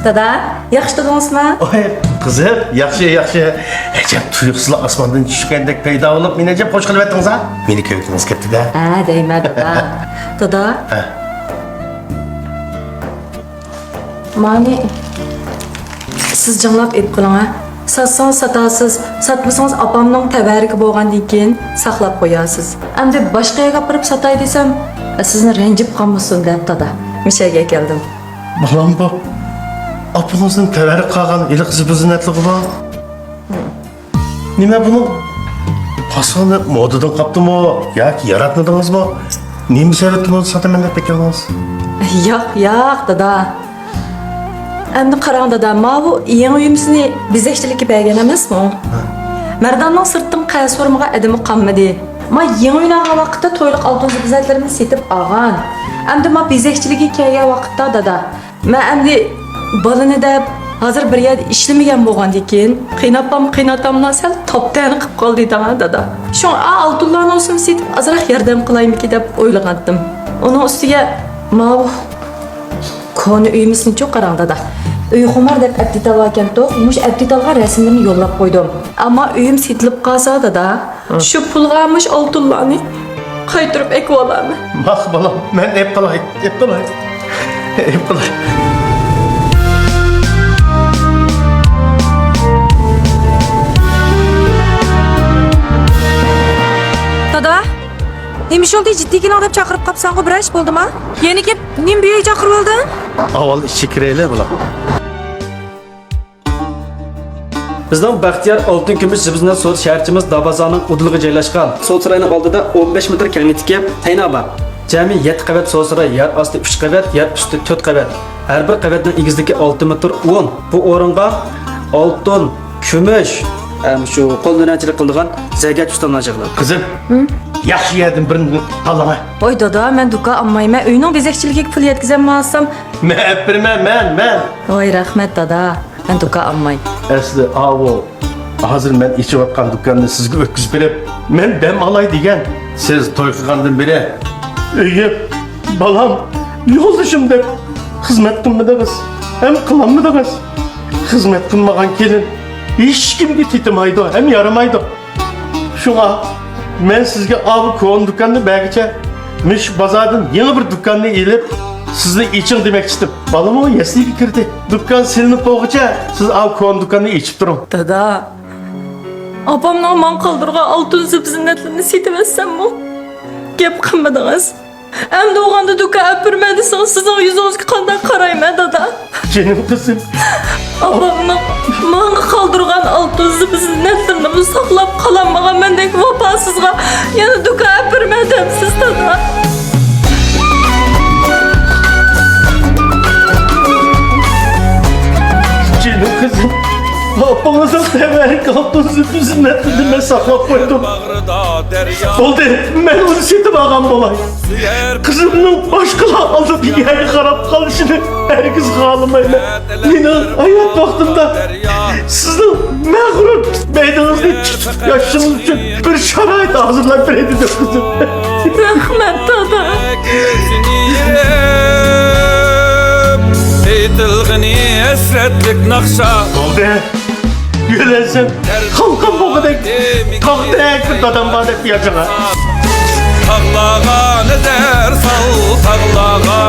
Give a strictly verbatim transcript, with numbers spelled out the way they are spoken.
دادا، ياخشى تۇردىڭىزمۇ؟ ئوي، قىزىم، ياخشى، ياخشى. ئەجەب تۇيۇقسىزلا ئاسماندىن چۈشكەندەك پەيدا بولۇپ، مېنى ئەجەب خوش قىلىۋەتتىڭىز ھە؟ مېنى كۆرگۈڭىز كەپتىدە. ھە، دەيمەن دادا. دادا. ھە. مانى سىز جىڭلاپ ئېلىپ قېلىڭ ھە. ساتسىڭىز ساتارسىز، ساتمىسىڭىز ئاپامنىڭ تەۋەرىكى بولغاندىن كېيىن ساقلاپ قويارسىز. ئەمدى باشقا يەرگە ئاپىرىپ ساتاي دېسەم، سىزنى رەنجىپ قالمىسۇن دەپ دادا مۇشۇ يەرگە ئەكەلدىم. بالام بۇ. ئاپىڭىزدىن تەۋەررۈك قالغان ھېلىقى زىبۇ زىننەتلىكى بۇ. نېمە بۇنىڭ پاسونى مودىدىن قاپتىمۇ ياكى ياراتمىدىڭىزمۇ؟ نېمە سەۋەبتىن بولسا ساتىمەن دەپ ئەكەلدىڭىز؟ ياق، ياق، دادا. ئەمدى قاراڭ، دادا، ماۋۇ يېڭى ئۆيىمىزنى بېزەكچىلىككە بەرگەن ئەمەسمۇ؟ ھە. مەرداننىڭ سىرتتىن قەرز سورىمىغان ئادىمى قالمىدى. ما يېڭى ئۆينى ئالغان ۋاقىتتا تويلۇق ئالتۇن زىبۇ زىننەتلىرىمنى سېتىپ ئالغان. ئەمدى ما بېزەكچىلىككە كەلگەن ۋاقىتتا، دادا، مەن ئەمدى بالىنى دەپ، ھازىر بىر يەردە ئىشلىمىگەن بولغاندىكىن، قېيىنئاپام، قېيىنئاتام بىلەن سەل تاپتەنە قىلىپ قالدى دەڭا، دادا. شۇڭا ئا ئالتۇنلارنىڭ ئۈستىنى سېتىپ، ئازراق ياردەم قىلايمىكىن دەپ ئويلىغانتىم. ئۇنىڭ ئۈستىگە ماۋۇ كونا ئۆيىمىزنىچۇ قاراڭ، دادا. ئۆيخۇمار دەپ ئەپ دېتال ئالغانتۇق، مۇشۇ ئەپ دېتالغا رەسىملىرىنى يوللاپ قويدۇم. ئەمما ئۆيۈم سېتىلىپ قالسا، دادا، شۇ پۇلغا مۇشۇ ئالتۇنلارنى قايتۇرۇپ ئەكىۋالامەن. ماقۇل بالام، مەن ئەپ قالاي، ئەپ قالاي، ئەپ قالاي. دادا، نېمە ئىش بولدى؟ جىددىي كېلىڭ دەپ چاقىرىپ قاپسەنغۇ، بىرەر ئىش بولدىما؟ يەنە كەپ نېمە بۇ يەرگە چاقىرىۋالدىڭ؟ ئاۋۋال ئىچىگە كىرەيلى، بالام. بىزنىڭ بەختىيار ئالتۇن كۈمۈش زىبۇ زىننەت سودا شەھەرچىمىز دابازارنىڭ ئۇدۇلىغا جايلاشقان. سودا ساراينىڭ ئالدىدا ئون بەش مېتىر كەڭلىكتىكى تەينا بار. جەمئىي يەتتە قەۋەت سودا ساراي، يەر ئاستى ئۈچ قەۋەت، يەر ئۈستى تۆت قەۋەت. ھەر بىر قەۋەتنىڭ ئېگىزلىكى ئالتە مېتىر ئون. بۇ ئورۇنغا ئالتۇن، كۈمۈش، ھەم شۇ قول ھۈنەرچىلىك قىلىدىغان زەرگەرچە ئۇستاملار يىغىلىدۇ. قىزىم، ياخشى يەردىن بىرنى تاللاڭا. ۋاي دادا، مەن دۇكان ئالمايمەن. ئۆينىڭ بېزەكچىلىكىگە پۇل يەتكۈزەلمەسەم. مەن ئەپ بېرىمەن، مەن، مەن. ۋاي رەھمەت دادا. مەن دۇكان ئالماي. ئەسلى ئاۋۇ، ھازىر مەن ئېچىۋاتقان دۇكاننى سىزگە ئۆتكۈزۈپ بېرىپ، مەن دەم ئالاي دېگەن. سىز توي قىلغاندىن بېرى ئۆيۈم، بالام، يولدىشىم دەپ خىزمەت قىلمىدىڭىز ھەم قىلالمىدىڭىز. خىزمەت قىلمىغان كېلىن ھېچكىمگە تېتىمايدۇ ھەم يارىمايدۇ. شۇڭا مەن سىزگە ئاۋۇ كونا دۇكاننى بەرگۈچە مۇشۇ بازاردىن يېڭى بىر دۇكاننى ئېلىپ، سىزنى ئېچىڭ دېمەكچىدىم. بالىمۇ يەسلىگە كىردى. دۇكان سېلىنىپ بولغۇچە سىز ئاۋۇ كونا دۇكاننى ئېچىپ تۇرۇڭ. دادا، ئاپامنىڭ ماڭا قالدۇرغان ئالتۇن زىبۇ زىننەتلىرىنى سېتىۋەتسەممۇ؟ گەپ قىلمىدىڭىز. ئەمدى ئوغاندا دۇكان ئەپ بېرىمەن دېسىڭىز، سىزنىڭ يۈزىڭىزگە قانداق قارايمەن، دادا؟ جېنىم قىزىم. ئاپامنىڭ ماڭا قالدۇرغان ئالتۇن زىبۇ زىننەتلىرىنىمۇ ساقلاپ قالالمىغان مەندەك ۋاپاسىزغا يەنە دۇكان ئەپ بېرىمەن دەمسىز، دادا؟ جېنىم قىزىم، ئاپىڭىزنىڭ تەۋەررۈك ئالتۇن زىبۇ زىننەتلىرىنى مەن ساقلاپ قويدۇم. بولدى، مەن ئۇنى سېتىپ ئالغان بولاي. قىزىمنىڭ باشقىلار ئالدىدا يەرگە قاراپ قالىشىنى ھەرگىز خالىمايمەن. مېنىڭ ھايات ۋاقتىمدا سىزنىڭ مەغرۇر مەيدىڭىزنى تۇتۇپ ياشىشىڭىز ئۈچۈن بىر شارائىت ھازىرلاپ بېرەي دېدىم، قىزىم. رەھمەت، دادا. ئېيتىلغىنى ھەسرەتلىك ناخشا. بولدى. يۆلەنسەم، خالقان بولغۇدەك، تاغدەك بىر دادام بار دەپ ياجىغا. تاغلارغا نەزەر سال، تاغلارغا.